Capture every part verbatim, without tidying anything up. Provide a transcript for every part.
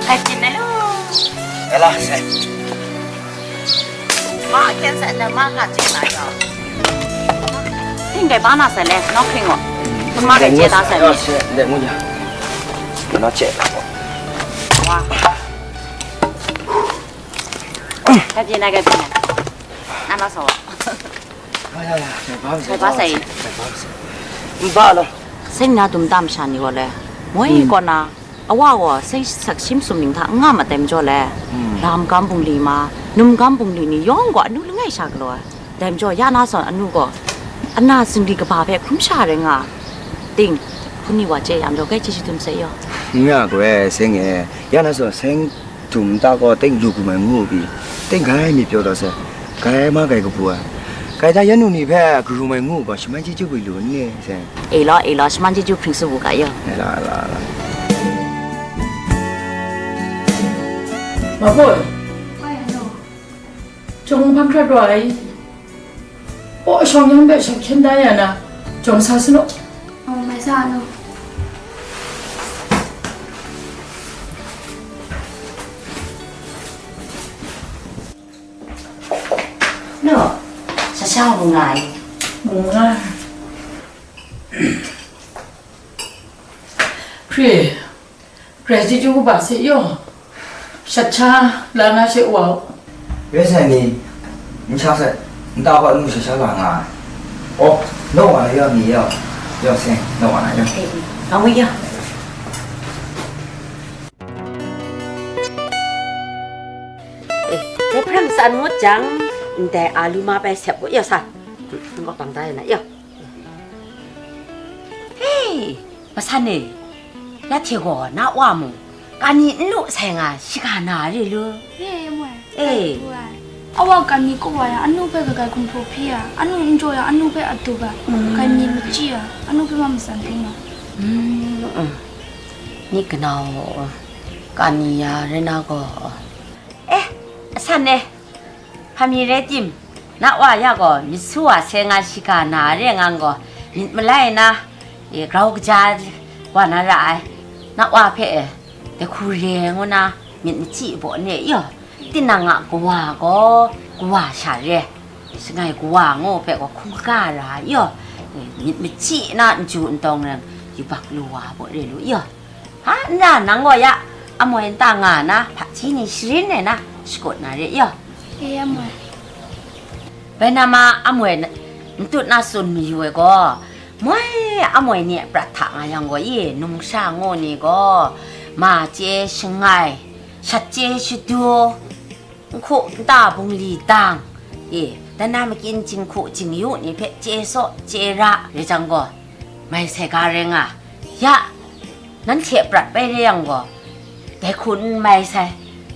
Hai pyin na lu. Ela, sai. Ma kyen sai na, ma ka chin na yau. Ting dai ba na sai le, nok kring o. Ma dai je ta sai. Dai mu ya. Na che la ko. Wa. Hai pyin na, hai pyin na. Na na so. Sai ba sai. Sai ba sai. Ba lo. Seng na dum tam sha ni ko le. Moi ko na. Awa gaw seng sak shim sum ning hta n nga mat dai majaw le, lam gam bungli ma, num gam bungli ni yawng gaw anu langai sha galaw ai. Dai majaw ya na sawn anu gaw ana zingri kaba hpe hkrum sha rai nga. Ting, hpun ni wa chye ya majaw, gai chye shadum sai yaw. N nga gaw ai, seng e, ya na sawn seng dum nta gaw ting lu hkum ai ngu u pyi, ting grai myit pyaw taw sai. Grai ma grai kabu ai. Gaida yan nu ni hpe karum ai ngu gaw, shaman chyeju bwi lu n ni, seng? E law, e law, shaman chyeju hpring su bu ga yaw. E la, e la, e la. Ma baw, jawng hpang hkrat wa ai. Paw shawng yan hpe shang hkyen da ya na, jawng sa sa law. Oh, mai sa nu. No, sasha mu nga ai. Mu nga. Hkre, hkre chyeju kaba se yaw, shat sha la na she wa u. Rai sai ni, n sha sai, nta hpa nu sha sha la nga ai. Oh, no wa na yaw ni yaw, yaw seng, no wa na yaw. Eh, eh, nga mu yaw. Eh, dai hprang san ngut jang, ndai a lu ma bai sep gu, ya sa. N-, n-, bang da ya na, ya. Hei, masan e, ya hte gaw, na wa mung, kani n lu sai nga, shiga na re lu. Ye, ye, moi. Eh. Awa kani kaw wa yang, anu hpe kagai gumhpraw hpyi ya, anu n jaw yang, anu hpe a dup ai, mm, kagai myit machyi ya, anu hpe ma matsan hkrum ai. Mm, mm. Ni kanau, kani ya rai na gaw. Eh, asan e, hpa mi rai tim, na wa ya gaw, myit su wa sai nga shiga na re ngang gaw, myit malai na, e, grau kaja wa na ra ai, na wa hpe, e, dai hku re ngu na, myit machyi baw ni yaw, tinang a kawa gaw, kawa sha re, shangai kawa ngu hpe gaw hkungga ra yaw, e, myit machyi na n chyu n tawng rai, yubak lu wa baw re lu yaw. Ha, n ra nang gaw ya, amoi nta nga na, hpaji ni sharin ai na, shakut na re yaw. E, amoi. Bai na ma amoi n-, n tut na tsun mayu ai gaw, moi amoi ni a prat hta nga yang gaw, i, numsha ngu ni gaw, ma chye shangai, shat chye shadu, nhku nta bungli dang, e, dan na makyin jinghku jingyu ni hpe chye saw, chye ra, rai jang gaw, mai sai ga rai nga. Ya, nanhte prat bai re yang gaw, dai hku n mai sai,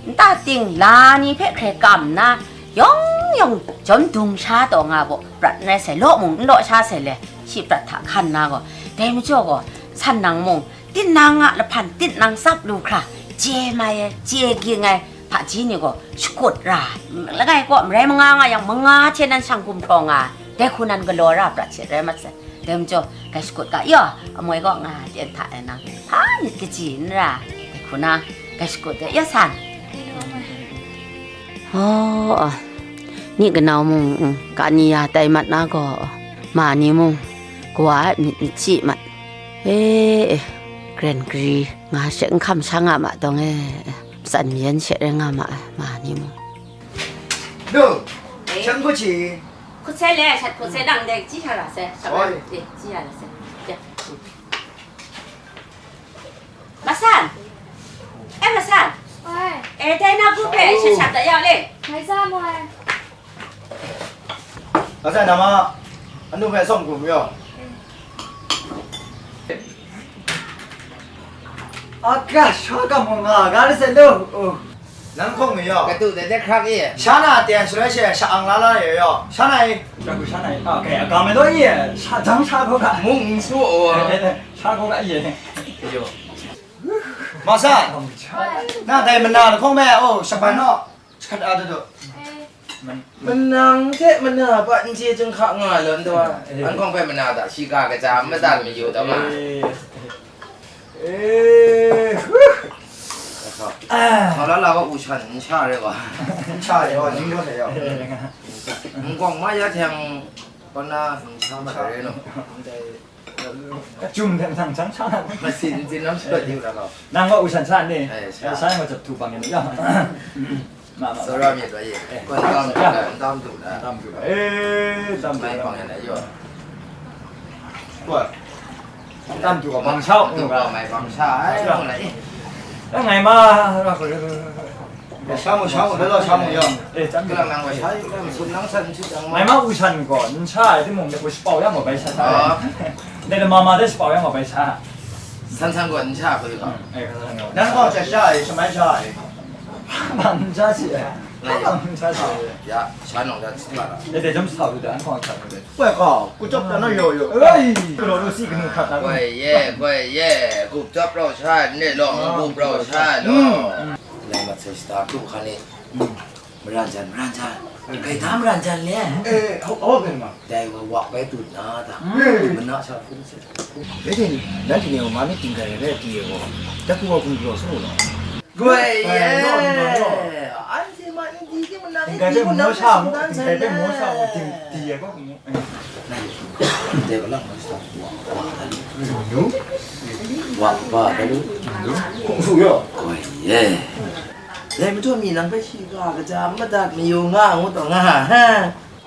nta ting la ni hpe hkrai kam nna, yawng yawng jawm dung sha taw nga gaw, prat n rai sai, law mung n law sha sai le, shi prat hta hkan nna gaw, dai majaw gaw, san nang mung, tinang a lahpan tinang tsap lu hkra, chye mai ai, chye ging ai, hpaji ni gaw shakut ra, langai kaw marai manga nga yang, manga hte nan shang gumhpraw nga ai, dai hku nan galaw ra prat she rai mat sai. Dai majaw, gai shakut ga yaw, amoi kaw nga ten hta e nang, hpa myit kaji n ra, dai hku na, gai shakut de yaw san. Aw, ni kanau mung, mm, kani ya tai mat na gaw, ma ni mung, kawa ai myit machyi mat. E, e, kren gari nga she n hkam sha nga ma tawng e, matsan mayan she rai nga ma ai, ma ni mung. Nu, eh? Shan hku chi. Hku sai le, shat hku sai dang de, ji sha ra sai. Sha ra, eh, ji sha ra sai. Ya. Masan. Eh, masan. Oi. Eh, dai na gu pe, shat shat da yau le. Mai sa mo ai. Masan, nama anu hpe sawm hku mu yaw. Aga, sha kam nga, ga de se lo. Oh. Nang hkawng mi yaw. Katu de de hkrak i. Sha na ten shaloi she sha ang la la yaw yaw. Sha na i. Sha ku sha na i. Ah, kai, aga me lo i. Sha jang sha ko ga. Mung n su o. Sha ko ga i. Yo. Ma sa. Na dai mana hkawng me, oh, shaban no. Shakat a da do. Manang hte mana pa n chye chyahkra nga law, ntawa, eh, an hkawng hpe mana da, shiga kaja madat mayu taw ma. Eh, eh, huh. Ah. Hkau la la wa, u shan n sha re wa. N sha re wa, ning gaw hte yaw. N gawng ma ya hte yang, kaw na n sha ma re no. Kachyum hte nhtang hkyang sha na. Masin, masin lam sha di u la gaw. Nang gaw u shan sha n ni? Eh, sha. Eh, sha yang gaw jap htu bang yin u ya. Ma, ma, ma. Tsawra myit wa ye. Eh. Kau n tam du la, n tam du la. N tam du la. Eh, n tam du la. Mai bang yan la yaw. Kau. N tam du gaw bang sha u. N tam du gaw mai bang sha ai, bang la e. Eh, ngai ma, ra ko. Sha mu, sha mu, lalaw sha mu yawng. Eh, chyam. Kalang nang wa sha yu, nang sum nang san sut nang ma. Ngai ma u shan gaw, n sha ai timung de, u shapau yang gaw bai sha sha ai. Ah. Dai lama ma de shapau yang gaw bai sha. San san gaw n sha hkru gaw. Eh, san san gaw. Nang gaw sha sha ai, shamai sha ai. N sha shi ai. N sha shi ai. Ya, sha nang da si ma la. Eh, dai jam sa du da, an hkawng sa du de. Woi gaw, ku cawp da na yaw yaw. Ei, kanu lu si kanu hkrat na. Woi ye, woi ye, gup cawp rau sha, ne lawng gup rau sha, lo. Lai mat sai sita tu hkan e. Maran jan, maran jan. Kai da maran jan le. Eh, hau, hau ben ma. Dai wa wa bai tut na ta. Mana sha fun se. Dai ni, nanti ni ma mi ting kai re ti ye wo. Da ku wa ku lo so lo. Goi ye. Anhte ma n di ki manang n di ku nang sha mu, ting kai pe mo sha mu, ting di ye ko. Dai wa lang ma sha. Wa, wa, da lu. Kung su yo. Goi ye. Dai majaw mi nang hpe shiga kaja madat mayu nga ngu taw nga, ha?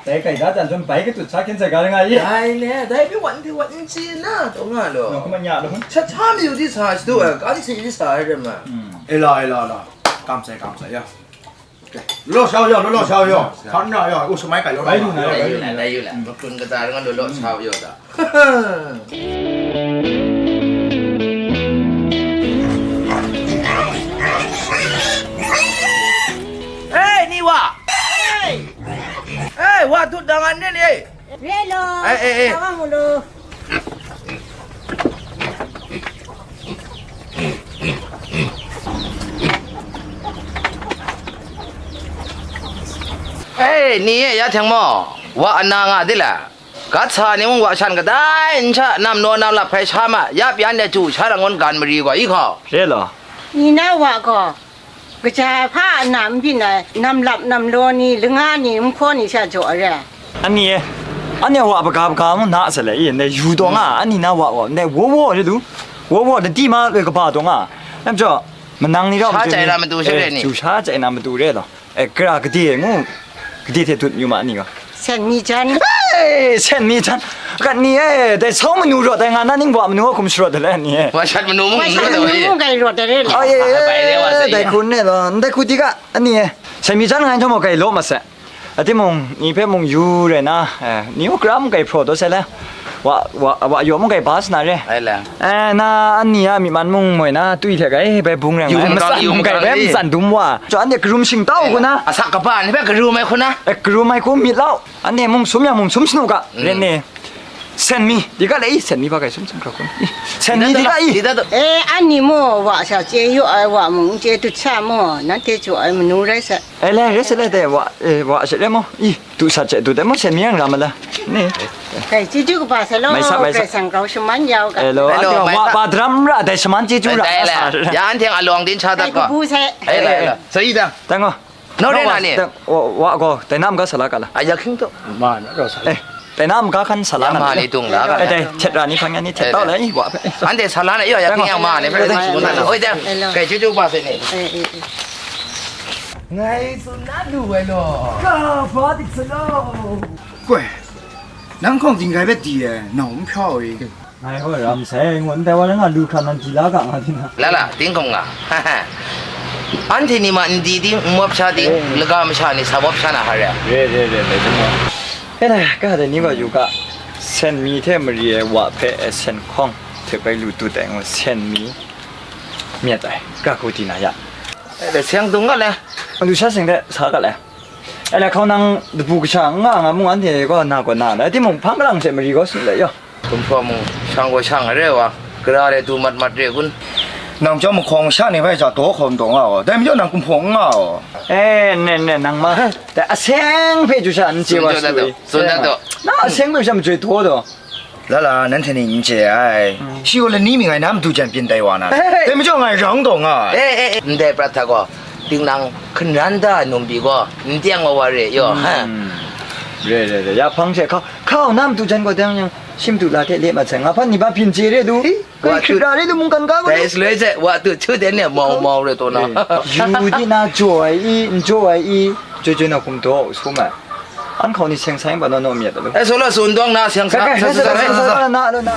Dai gaida jan zawn bai katut sa hkyen sai ga nga i? Dai le, dai pyi wan hte wan n chye na taw nga law. Nang hkrum nya lu. Shat hta mayu di sa shadu ai, kan si di sa ai ram a. Mm. E la, e la, la. Kam sai, kam sai, ya. Law shau yaw, law, law shau yaw. Hkan ra yaw, u shamai kai law. Bai lu na, bai lu na, bai lu na. Makrun kata rai nga law, law shau yaw da. Hei, ni wa! Hei, wa tut dang an ni ni! Re lo. Eh, eh, eh. Tawang u lo. Eh, ni e ya hteng maw? Wa ana nga di la? Gat sa ni mung wa shan kadai n sha, nam naw nam lap hpai sha ma, yap yan de chu sha rang ngun gan mari gaw i hkaw. Re law. Ni na wa gaw, kaja hpa a na n byin ai, nam lap nam law ni, langa ni, nhkaw ni sha jaw ai re. Ani e, anhte wa baga baga mung na sa le i, ndai yu taw nga, ani na wa gaw, ndai wo wo re lu, wo wo ladi ma loi kaba taw nga, nam jaw, manang ni rau sha jai na matu sha re ni? Ju sha jai na matu re law. E, kara gade ngu, gade hte dut yu ma ni gaw. Sen mi jan. Hei, sen mi jan. Gat ni e, dai sau manu rawt ai nga na ning wa manu a hkum sharawt ai ni e. Wa shat manu mung Wa shat manu mung gai rawt ai re. Ai, e, Bai re wa e, sai dai e. Hkun e law, ndai hku di ga, ani e. Sen mi jan ngai nhtawm gai law ma se. A timung, ni hpe mung yu rai na, e, ni u kra mung gai hpraw daw sai le. Wa, wa, wa yaw mung gai ba sa na re. Ai la. Eh, na anni a myi man mung moi na, twi hte gai bai bung reng yu ai, yu matsan yu mung gai bai matsan dum wa. Chyaw anhte karum shingtau hku na. Asak kaba ni hpe karum ai hku na. Eh, karum ai hku myit lau. Anhte mung sum yang mung sum sanu ga. Mm. Ren e. Sen mi, di ga le i, sen mi ba gai sum sum hkra hku. I, sen mi di ga i. Eh, anni maw wa sha chye yu ai wa mung n chye dut sha maw, nanhte chyaw ai manu rai sai. Eh, le, rai sai le de, wa, eh, wa sha re maw. I. Tu sat che, tu de mo sen mi yang ram la. Ni. Kai, chyeju kaba sa law, mai sa, mai sa. Karai Kasang grau shaman yau ga. Hello, hello, ante mai wa sa. Ba dram ra, dai shaman chyeju ra. Dai la. Sa. Ya anhte alawng din cha dat ko. Kabu sai. Ai la, ai la. Sa i dang. Dang o. No re na ni. Dang, wa, wa ko, dai nam ga sa la ka la. Aya king to. Ma na ro sa. Eh, dai nam ga kan sa la na. Ma ni tung la ka. Eh, dai, chet ra ni hpang ya ni chet tau la i wa. Anhte sa la na yo ya king yang ma ni. Oi dang. Hello. Kai chyeju ba sai ni. Eh, eh, eh. Ngai tsun na lu ai law. Ka ba dik sa law. Koi, nang hkawng dingrai bai di ai, nau n hpya u i? Ngai gaw ram sai, ngun dai wa rai nga lu hkra nan di la ga nga di na. La la, ting hkawng nga. Anhte ni ma n di ting, n wap sha ting, laga masha ni sa wap sha na ha re. Re, re, re, re, ting hkawng. Kei na, ka dai ni gaw yu ga, sen mi hte mari ai wa hpe, eh, sen hkawng hte bai lu tut ai ngu, sen mi myat ai, ka hku di na ya. Eh, seng dung ga le. Lu sha seng de, sa ga le. Ai la hkau nang dapu kasha n nga nga mung anhte gaw na gaw na na, timung hpang kalang hte mari gaw sut let yaw. Gumhpraw mung shang gaw shang ai re wa, gara re du mat mat re kun? Nang chyawm mahkawng sha ni bai hta daw hkawm daw nga wa, dai majaw nang kumhpawng n nga wa. E, nen, nen, nang ma. Dai aseng hpe chyu sha n chye wa. Tsun dat daw, tsun dat daw. Na aseng hpe sha majoi daw daw. Lala, nanhte ni n chye ai. Shi gaw lani mi ngai na matu jan byin tai wa na. Dai majaw ngai rang daw nga ai. E, e, e, ndai prat hta gaw, tinang hkan ran da ai numbi gaw, n teng wa wa re, yaw. Re, re, re, ya hpang she, hkau, hkau, na matu jan gaw dang yang, shi matu la hte le mat sai, nga hpan ni ba byin chye re du. Wa tu, hkrit ra re du mungkan ga gaw. Dai saloi hte, wa tu, chu den ne, mau, mau re taw na. Yu di na, jaw ai i, n jaw ai i, joi joi na hkum daw, su ma. An hkau ni seng sa ying pa naw naw myit lu. E, so la, sun dawng na, seng sa, seng sa, seng sa, na, na, na.